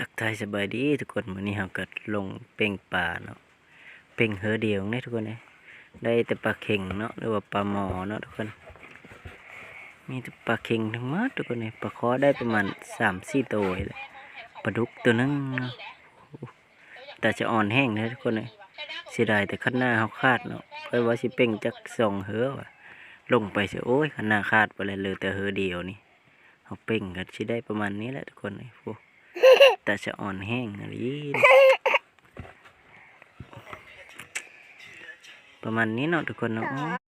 ທັກທາຍສະບາຍດີທຸກຄົນ, ມື້ນີ້ເຮົາກໍລົງເປັ່ງປາເນາະ, ເປັ່ງເຮືອດຽວນີ້ທຸກຄົນເອີຍ. ໄດ້ແຕ່ປາເຂັງເນາະ ຫຼືວ່າປາໝໍເນາະທຸກຄົນ, ມີແຕ່ປາເຂັງທັງໝົດທຸກຄົນເອີຍ. ປາຄໍ່ໄດ້ປະມານສາມສີ່ໂຕນີ້ແຫຼະ, ປາດຸກໂຕໜຶ່ງເນາະ. ຕາສະອອນແຮງເດີທຸກຄົນເອີຍ, ເສຍດາຍແຕ່ຄັນໜ້າເຮົາຂາດເນາະ. ຂ້ອຍວ່າຊິເປັ່ງຈັກສອງເຮືອວ່າ, ລົງໄປຊິ ໂອ້ຍ ຄັນໜ້າຂາດໄປແລ້ວ ເຫຼືອແຕ່ເຮືອດຽວນີ້. ເຮົາເປັ່ງກໍຊິໄດ້ປະມານນີ້ແຫຼະທຸກຄົນເອີຍ. ໂອ້ ຕາສະອອນແຮງອີ່ຫຼີ, ປະມານນີ້ເນາະທຸກຄົນເນາະ.